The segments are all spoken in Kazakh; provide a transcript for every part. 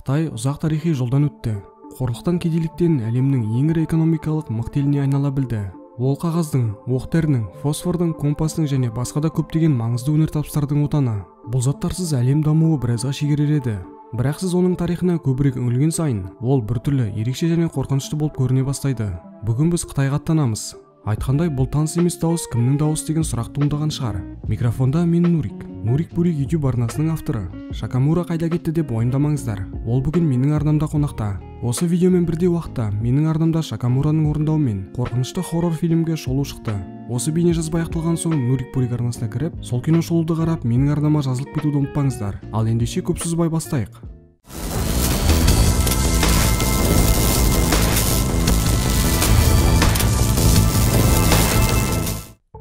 Қытай ұзақ тарихи жолдан өтті. Қорлықтан кедейліктен әлемнің ең ірі экономикалық мықты еліне айнала білді. Ол қағаздың, оқ-дәрінің, фосфордың, компастың және басқа да көптеген маңызды өнертапқыштардың отаны. Бұл заттарсыз әлем дамуы біразға шегерер еді. Бірақ сіз оның тарихына көбірек үңілген сайын, ол біртүрлі ерекше және қорқынышты болып көріне бастайды. Бүгін біз Қытайға аттанамыз. Айтқандай, бұл таныс емес дауыс кімнің дауысы деген сұрақ туындаған шығар. Микрофонда мен Нурик. Нурик Бурик YouTube арнасының авторы. Шакамура қайда кетті деп уайымдамаңыздар. Ол бүгін менің арнамда қонақта. Осы видеомен бірдей уақытта менің арнамда Шакамураның орындауымен қорқынышты хоррор фильмге шолу шықты. Осы бейне жазба аяқталған соң Нурик Бурик арнасына кіріп, сол кино шолуды қарап, менің арнама жазылып кетуді ұмытпаңыздар. Ал ендеше көп созбай бастайық.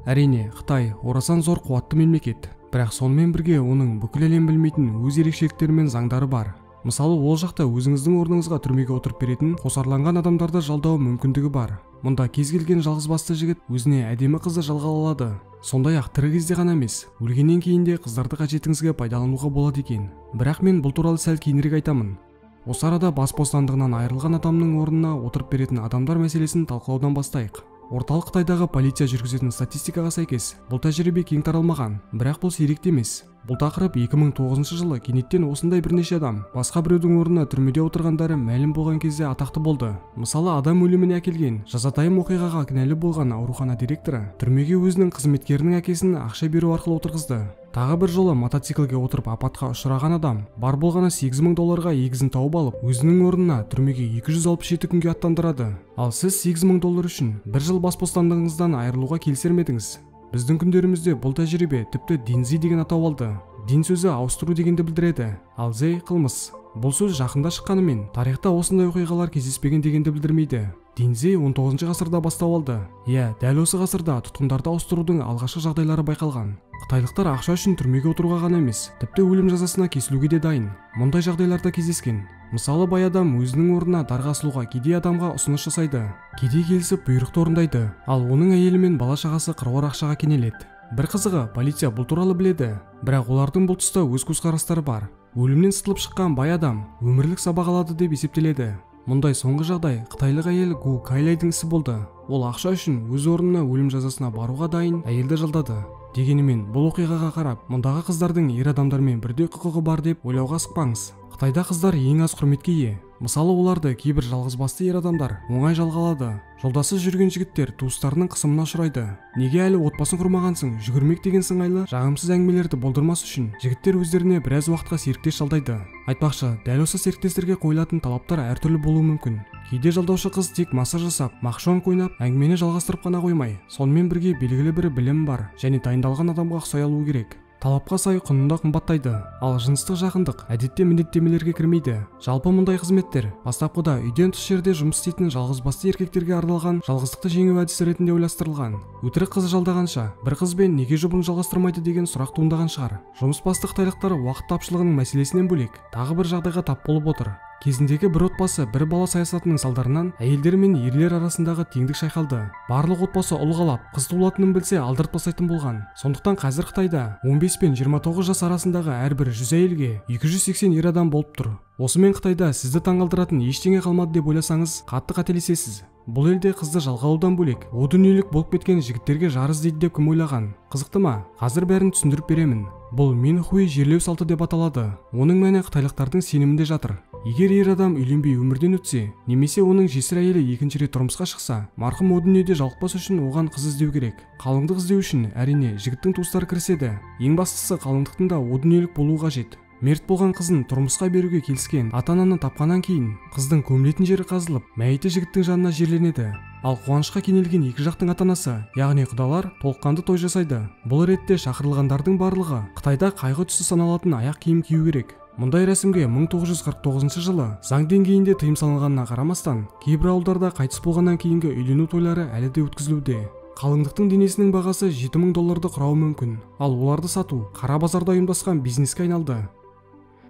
Әрине, Қытай орасан зор қуатты мемлекет, бірақ сонымен бірге оның бүкіл әлем білмейтін өз ерекшеліктері мен заңдары бар. Мысалы, ол жақта өзіңіздің орныңызға түрмеге отырып беретін қосарланған адамдарды жалдау мүмкіндігі бар. Мұнда кез келген жалғызбасты жігіт өзіне әдемі қызды жалға алады. Сондай-ақ тірі кезде ғана емес, өлгеннен кейін де қыздарды қажетіңізге пайдалануға болады екен. Бірақ мен бұл туралы сәл кейінірек айтамын. Осы арада бас бостандығынан айырылған адамның орнына отырып беретін адамдар мәселесін талқылаудан бастайық. Орталық Қытайдағы полиция жүргізетін статистикаға сәйкес, бұл тәжірибе кең таралмаған, бірақ бұл сирек те емес. Бұл тақырып 2009 жылы кенеттен осындай бірнеше адам басқа біреудің орнына түрмеде отырғандары мәлім болған кезде атақты болды. Мысалы, адам өліміне әкелген жазатайым оқиғаға кінәлі болған аурухана директоры түрмеге өзінің қызметкерінің әкесін ақша беру арқылы отырғызды. Тағы бір жолы мотоциклге отырып апатқа ұшыраған адам бар болғаны 8000 долларға егізін тауып алып, өзінің орнына түрмеге 267 күнге аттандырады. Ал сіз 8000 доллар үшін бір жыл бас бостандығыңыздан айырылуға келісер ме едіңіз? Біздің күндерімізде бұл тәжірибе тіпті динзи деген атау алды. Дин сөзі ауыстыру дегенді білдіреді, ал зей қылмыс. Бұл сөз жақында шыққанымен тарихта осындай оқиғалар кездеспеген дегенді білдірмейді. Динзи 19 ғасырда бастау алды. Иә, дәл осы ғасырда тұтқындарды ауыстырудың алғашқы жағдайлары байқалған. Қытайлықтар ақша үшін түрмеге отыруға ғана емес, тіпті өлім жазасына кесілуге де дайын. Мұндай жағдайларда кездескен. Мысалы, бай адам өзінің орнына дарға асылуға кедей адамға ұсыныс жасайды. Кедей келісіп бұйрықты орындайды, ал оның әйелі мен бала-шағасы қыруар ақшаға кенеледі. Бір қызығы, полиция бұл туралы біледі, бірақ олардың бұл тұста өз көзқарастары бар. Өлімнен сытылып шыққан бай адам өмірлік сабақ алады деп есептеледі. Мұндай соңғы жағдай қытайлық әйел Гу Кайлайдың ісі болды. Ол ақша үшін өз орнына өлім жазасына баруға дайын әйелді жалдады. Дегенімен, бұл оқиғаға қарап, мұндағы қыздардың ер адамдармен бірдей құқығы бар деп ойлауға асықпаңыз. Қытайда қыздар ең аз құрметке ие. Мысалы, оларды кейбір жалғызбасты ер адамдар оңай жалға алады. Жолдасыз жүрген жігіттер туыстарының қысымына ұшырайды. Неге әлі отбасын құрмағансың, жүгірмек деген сыңайлы жағымсыз әңгімелерді болдырмас үшін жігіттер өздеріне біраз уақытқа серіктес жалдайды. Айтпақшы, дәл осы серіктестерге қойылатын талаптар әртүрлі болуы мүмкін. Кейде жалдаушы қыз тек массаж жасап, мақшонг ойнап, әңгімені жалғастырып қана қоймай, сонымен бірге белгілі бір білім бар және дайындалған адамға ұқсай алуы керек. Талапқа сай құнында қымбаттайды, ал жыныстық жақындық әдетте міндеттемелерге кірмейді. Жалпы мұндай қызметтер бастапқыда үйден тыс жерде жұмыс істейтін жалғызбасты еркектерге арналған жалғыздықты жеңу әдісі ретінде ойластырылған. Өтірік қыз жалдағанша бір қызбен неге жұбын жалғастырмайды деген сұрақ туындаған шығар. Жұмысбасты қытайлықтар уақыт тапшылығының мәселесінен бөлек тағы бір жағдайға тап болып отыр. Кезіндегі бір отбасы бір бала саясатының салдарынан әйелдер мен ерлер арасындағы теңдік шайқалды. Барлық отбасы ұл қалап, қыз туылатынын білсе алдырып тастайтын болған. Сондықтан қазір Қытайда 15 пен 29 жас арасындағы әрбір 100 әйелге 280 ер адам болып тұр. Осымен Қытайда сізді таңғалдыратын ештеңе қалмады деп ойласаңыз, қатты қателесесіз. Бұл елде қызды жалға алудан бөлек, о дүниелік болып кеткен жігіттерге жар іздейді деп кім ойлаған? Қызықты ма? Қазір бәрін түсіндіріп беремін. Бұл Минхуи жерлеу салты деп аталады. Оның мәні қытайлықтардың сенімінде жатыр. Егер ер адам үйленбей өмірден өтсе, немесе оның жесір әйелі екінші рет тұрмысқа шықса, марқұм о дүниеде жалықпас үшін оған қыз іздеу керек. Қалыңдық іздеу үшін, әрине, жігіттің туыстары кіріседі. Ең бастысы, қалыңдықтың да о дүниелік болуы қажет. Мерт болған қызын тұрмысқа беруге келіскен ата-ананы тапқаннан кейін қыздың көмілетін жері қазылып, мәйіті жігіттің жанына жерленеді. Ал қуанышқа кенелген екі жақтың ата-анасы, яғни құдалар, толыққанды той жасайды. Бұл ретте шақырылғандардың барлығы Қытайда қайғы түсі саналатын аяқ киім кию керек. Мұндай рәсімге 1949 жылы заң деңгейінде тыйым салынғанына қарамастан, кейбір ауылдарда қайтыс болғаннан кейінгі үйлену тойлары әлі де өткізілуде. Қалыңдықтың денесінің бағасы 7000 долларды құрауы мүмкін, ал оларды сату қара базарда ұйымдасқан бизнеске айналды.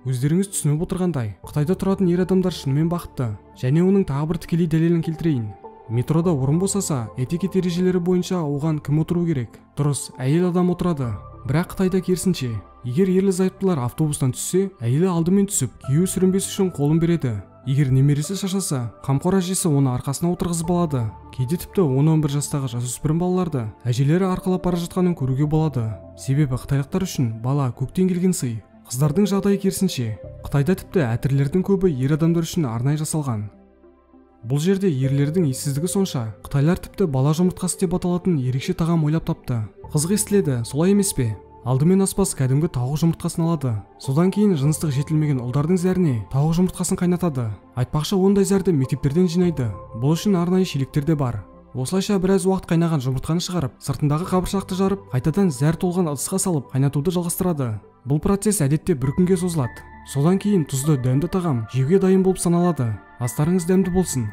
Өздеріңіз түсініп отырғандай, Қытайда тұратын ер адамдар шынымен бақытты. Және оның тағы бір тікелей дәлелін келтірейін. Метрода орын босаса, этикет ережелері бойынша оған кім отыру керек? Дұрыс, әйел адам отырады. Бірақ Қытайда керісінше. Егер ерлі-зайыптылар автобустан түссе, әйелі алдымен түсіп, күйеуі сүрінбес үшін қолын береді. Егер немересі шашаса, қамқор әжесі оны арқасына отырғызып алады. Кейде тіпті 10-11 жастағы жасөспірім балаларды әжелері арқалап бара жатқанын көруге болады. Себебі қытайлықтар үшін бала көктен келген сый. Қыздардың жағдайы керісінше. Қытайда тіпті әтірлердің көбі ер адамдар үшін арнайы жасалған. Бұл жерде ерлердің ессіздігі сонша, қытайлар тіпті бала жұмыртқасы деп аталатын ерекше тағам ойлап тапты. Қызық естіледі, солай емес пе? Алдымен аспаз кәдімгі тауық жұмыртқасын алады. Содан кейін жыныстық жетілмеген ұлдардың зәріне тауық жұмыртқасын қайнатады. Айтпақшы, ондай зәрді мектептерден жинайды. Бұл үшін арнайы шелектер де бар. Осылайша біраз уақыт қайнаған жұмыртқаны шығарып, сыртындағы қабыршақты жарып, қайтадан зәр толған ыдысқа салып, қайнатуды жалғастырады. Бұл процесс әдетте бір күнге созылады. Содан кейін тұзды дәмді тағам жеуге дайын болып саналады. Астарыңыз дәмді болсын.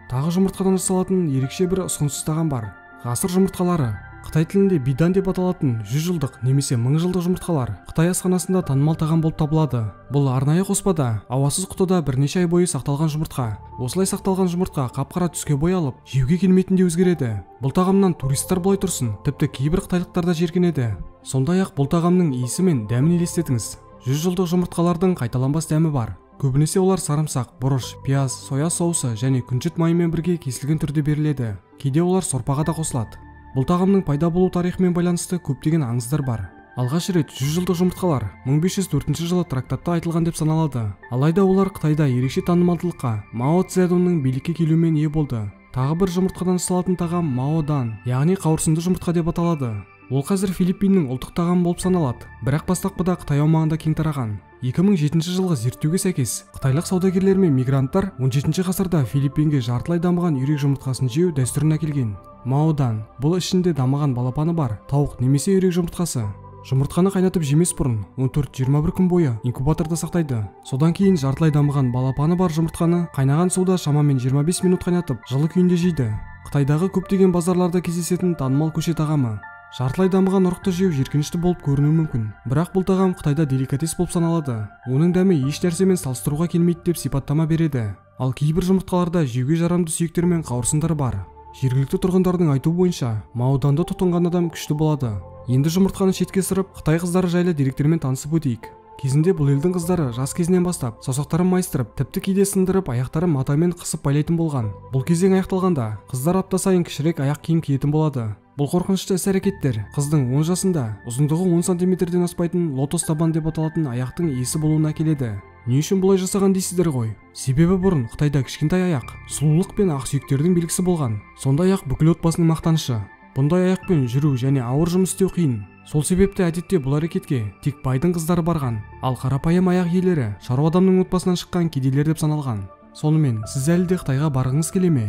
Тағы жұмыртқадан жасалатын ерекше бір ұсқынсыз тағам бар. Ғасыр жұмыртқалары. Қытай тілінде бидан деп аталатын 100 жылдық немесе 1000 жылдық жұмыртқалар Қытай асханасында танымал тағам болып табылады. Бұл арнайы қоспада, ауасыз құтыда бірнеше ай бойы сақталған жұмыртқа. Осылай сақталған жұмыртқа қап-қара түске боялып, жеуге келмейтіндей өзгереді. Бұл тағамнан туристер былай тұрсын, тіпті кейбір қытайлықтар да жиіркенеді. Сондай-ақ бұл тағамның иісі мен дәмін елестетіңіз. 100 жылдық жұмыртқалардың қайталанбас дәмі бар. Көбінесе олар сарымсақ, бұрыш, пияз, соя соусы және күнжіт майымен бірге кесілген түрде беріледі. Кейде олар сорпаға да қосылады. Бұл тағамның пайда болу тарихымен байланысты көптеген аңыздар бар. Алғаш рет 100 жылдық жұмыртқалар 1504 жылы трактатта айтылған деп саналады. Алайда олар Қытайда ерекше танымалдылыққа Мао Цзэдунның билікке келуімен ие болды. Тағы бір жұмыртқадан жасалатын тағам Мао Дан, яғни қауырсынды жұмыртқа деп аталады. Ол қазір Филиппиннің ұлттық тағамы болып саналады, бірақ бастапқыда Қытай аумағында кең тараған. 2007 жылғы зерттеуге сәйкес, қытайлық саудагерлер мен мигранттар 17 ғасырда Филиппинге жартылай дамыған үйрек жұмыртқасын жеу дәстүрін әкелген. Маодан бұл ішінде дамыған балапаны бар тауық немесе үйрек жұмыртқасы. Жұмыртқаны қайнатып жемес бұрын 14-21 күн бойы инкубаторда сақтайды. Содан кейін жартылай дамыған балапаны бар жұмыртқаны қайнаған суда шамамен 25 минут қайнатып, жылы күйінде жейді. Қытайдағы көптеген базарларда кездесетін танымал көше тағамы. Жартылай дамыған ұрықты жеу жиіркенішті болып көрінуі мүмкін. Бірақ бұл тағам Қытайда деликатес болып саналады. Оның дәмі еш нәрсемен салыстыруға келмейді деп сипаттама береді. Ал кейбір жұмыртқаларда жеуге жарамды сүйектер мен қауырсындар бар. Жергілікті тұрғындардың айтуы бойынша, мауданды тұтынған адам күшті болады. Енді жұмыртқаны шетке сырып, Қытай қыздары жайлы деректермен танысып өтейік. Кезінде бұл елдің қыздары жас кезінен бастап саусақтарын майыстырып, тіпті кейде сындырып, аяқтарын матамен қысып байлайтын болған. Бұл кезең аяқталғанда қыздар апта сайын кішірек аяқ киім киетін болады. Бұл қорқынышты іс-әрекеттер қыздың 10 жасында ұзындығы 10 сантиметрден аспайтын лотос табан деп аталатын аяқтың иесі болуына әкеледі. Не үшін бұлай жасаған дейсіздер ғой? Себебі бұрын Қытайда кішкентай аяқ сұлулық пен ақсүйектердің белгісі болған. Сондай-ақ бүкіл отбасының мақтанышы. Бұндай аяқпен жүру және ауыр жұмыс істеу қиын. Сол себепті әдетте бұл әрекетке тек байдың қыздары барған, ал қарапайым аяқ иелері шаруа адамның отбасынан шыққан кедейлер деп саналған. Сонымен, сіз әлі де Қытайға барғыңыз келе ме?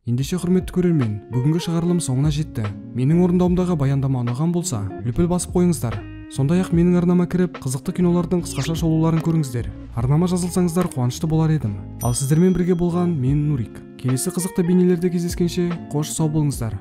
Ендеше, құрметті көрермен, бүгінгі шығарылым соңына жетті. Менің орындауымдағы баяндама ұнаған болса, лүпіл басып қойыңыздар. Сондай-ақ менің арнама кіріп, қызықты кинолардың қысқаша шолуларын көріңіздер. Арнама жазылсаңыздар қуанышты болар едім. Ал сіздермен бірге болған мен Нурик. Келесі қызықты бейнелерде кездескенше, қош сау болыңыздар.